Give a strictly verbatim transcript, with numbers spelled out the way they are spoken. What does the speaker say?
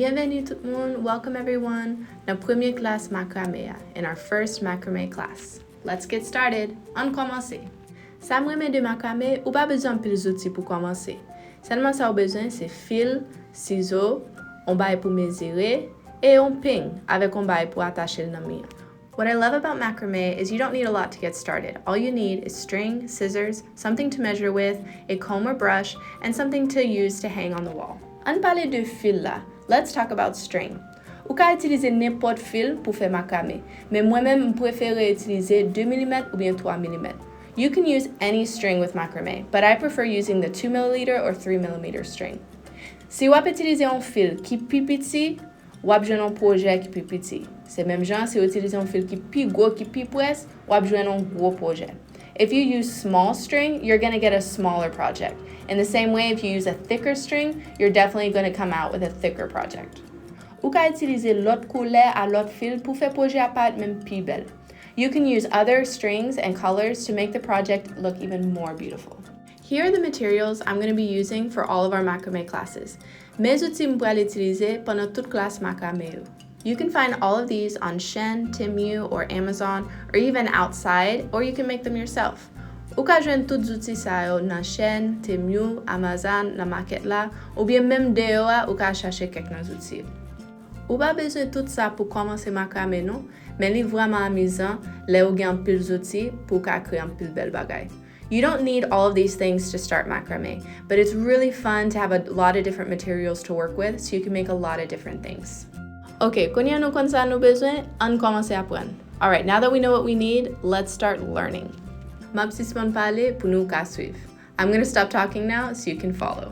Byenveni tout moun, welcome everyone, nan premye klas makrame a, in our first macrame class. Let's get started! Ann kòmanse! Sa m renmen de makrame, ou pa bezwen anpil zouti pou kòmanse. Sèlman sa ou bezwen se fil, sizo, yon bagay pou mezire, e yon peny avèk yon bagay pou atache l nan mi an. What I love about macrame is you don't need a lot to get started. All you need is string, scissors, something to measure with, a comb or brush, and something to use to hang on the wall. Ann pale de fil la. Let's talk about string. Ou ka itilize nenpòt fil pou fè makrame, men mwen menm m prefere itilize de milimèt oubyen twa milimèt. You can use any string with macrame, but I prefer using the two milliliter or three millimeter string. Si w ap itilize yon fil ki pi piti, w ap jwenn yon pwojè ki pi piti. Se menm jan si w itilize yon fil ki pi gwo, ki pi pwès, w ap jwenn yon gwo pwojè. If you use small string, you're gonna get a smaller project. In the same way, if you use a thicker string, you're definitely gonna come out with a thicker project. Ou ka itilize lòt koulè a lòt fil pou fè pwojè a parèt menm pi bèl. You can use other strings and colors to make the project look even more beautiful. Here are the materials I'm gonna be using for all of our macrame classes. Men zouti m pral itilize pandan tout klas makrame yo. You can find all of these on Shein, Temu, or Amazon, or even outside, or you can make them yourself. Ou ka jwenn tout zouti sa yo nan Shein, Temu, Amazon, nan makèt la, oubyen menm deyò a ou ka chache kèk nan zouti yo. Ou pa bezwen tout sa pou kòmanse makrame non, men li vrèman amizan lè ou gen anpil zouti pou w ka kreye anpil bèl bagay. You don't need all of these things to start macrame, but it's really fun to have a lot of different materials to work with so you can make a lot of different things. Ok, kounye a nou konn sa nou bezwen, ann kòmanse aprann. Alright, now that we know what we need, let's start learning. M ap sispann pale pou nou ka swiv. I'm gonna stop talking now so you can follow.